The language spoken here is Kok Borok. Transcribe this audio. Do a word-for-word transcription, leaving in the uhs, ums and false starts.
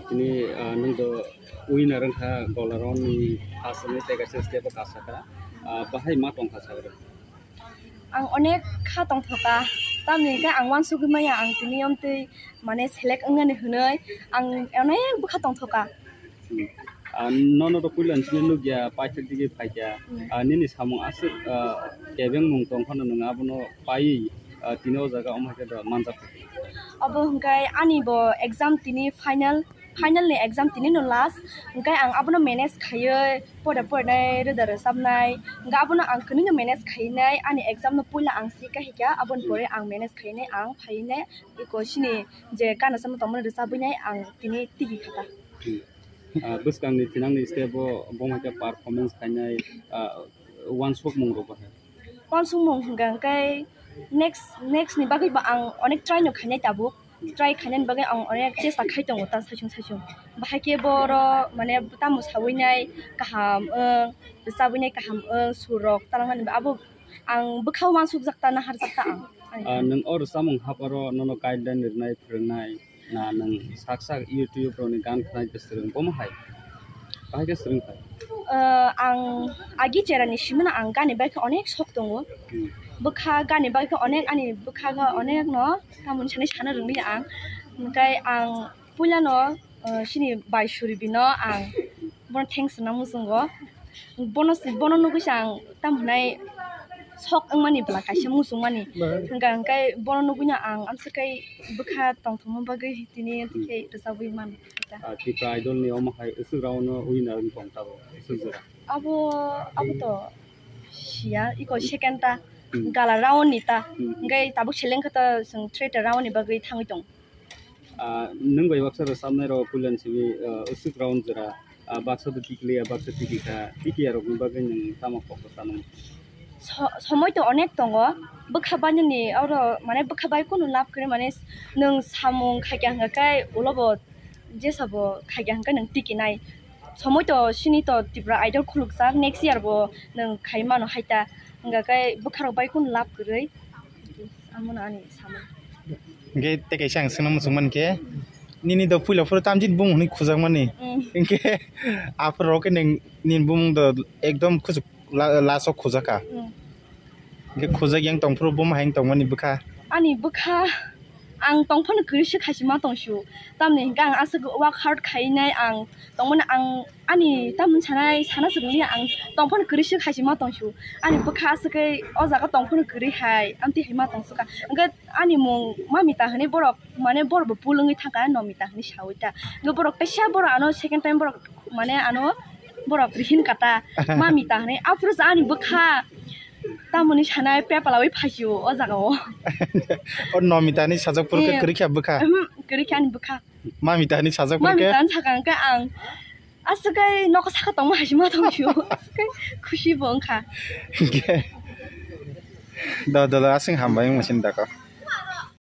Tini, ah, nwng do winner wngkha Gola round ni first ni tei kaisa step o kasakha. Ah, bahai ma tongkha sagra. Ang onek kha tongthoka, tamni hwnkhe ang uansugwi maya ang tini omtwi mane select wngnani hwnwi ang onek bwkha tongthoka. Hmm. Ah, nono to puila sini nukya, paithak digi phaikya. Hmm. Ah, nini samung aswk, ah, kebengmung tongphano nwng abono paiwi, ah, tini o jaga omo hai khe da manjak. Abo hwnkhe ani bo exam tini final, final ni exam tini no last, hwnkhe ang abono manage khaiwi poda porinai, roda rwchapnai, hwnkhe abono ang kwrwino manage khainai, ani exam no puila ang si kahikya, aboni pore ang manage khainai, ang phainai, iko sini je gana sama tongmani rwchabwinai ang tini tigi khata. Hmm. Ah, bwskangni thinangni step o bo hai khe performance khainai, ah, uansukmung rok bahai. Uansukmung hwnkha hwnkhe next, next ni bagwi bo ang onek try no khainai tabuk. Try khainani bagwi ang onek chesta khai tongo ta saichung saichung. Bahai khe borok mane tamo sawinai kaham wng, rwchabwinai kaham wng, sur rok talangnani abo ang bwkha uansukjak ta naharjak ta ang. Ah, nwng o rwchapmung haparo nono guideline rwnai, phwrwngnai? Na nwng sak sak YouTube rokni gan khwnai khe swrwng, bomo hai? Bahai khe swrwng khai? Ah, ang agi cherani simano ang gani bai khe onek sok tongo. Hmm. Bwkha gani bai khe onek, ani bwkha ga onek no tamoni sanai sana rwngli ang. Hwnkhe ang puila no, ah, sini bai suri bino ang bono thanks hwnna muchungo. Bono, bono nugwi se ang tamo hwnai sok wngmani bwla kaisa muchungmani. Ba. Hwnkha hwnkhe bono nugwino ang amswk kai bwkha tongthokma bagwi tini amtwi khe rwchabwi mano. Ah, Tipra Idol ni omo hai aswk round no winner wng tong tabuk, aswk jora. Abo, abo to siya, iko second ta, Hmm. Gala round ni ta. Hmm. Hwnkhe tabuk seleng khe to chwng three ta round ni bagwi thangwi tong. Ah, nwng bai baksa rwchapnai rok puilan simi, ah, aswk round jora, ah, baksa to tikliya, baksa tikikha, tikiya rokni bagwi nwng tamo kok rwchapnai? So-, somoi to onek tongo, bwkha bainani oro mane bwkha bai kunu lab kwrwi mane nwng samung khaikya hwnkha khe ulo bo jesa bo khaikya hwnkhe nwng tikinai. Somoi to sini to Tipra Idol khulukjak, next year bo nwng khai mano hai ta, hwnkha khe bwkha rok bai kunu lab kwrwi. Amono ani samung. Hingke tei kaisa ang swngna muchung mankhe, nini do puila phuru tamjin bumung hwnwi khujakmani. Mm. Hingke aphuru rok khe nini bumung do ekdom kuchuk la-, last o khujaka. Mm. Hingke khujak yang tongphuru buma hai tongmani bwkha. Ani bwkha ang tongphano kwrwi se khaisima tongsu. Tamni hingke ang aswk work hard khainai ang tongmani ang ani tamni sanai sana swrwngli ang tongphano kwrwi se khaisima tongsu. Ani bwkha aswk khe o jaga tongphano kwrwi hai amtwi hai ma tongsuka. Hingke ani mung Mamita hinwi borok, mane borok bo pul wngwi thangkha, Nomita hinwi sawi ta. Hingke borok teisa borok ano second time borok, mane ano borok rihin kata, Mamita hinwi. Aphuru se ani bwkha tamoni sanai pepalawi phaisio o jaga o. O Nomita hinwi sajak phuru khe Eh. Kwrwi kha bwkha. Uhmm, kwrwi kha ani bwkha. Mamita hinwi sajak phuru khe. Mamita hinwi sakha hwnkhe ang. Aswk khe nokha saka tongma hai se ma tong sio. Aswk khe khusi bo wngkha. Hingke. Do, do, do, aswk hambai wngma sini dako.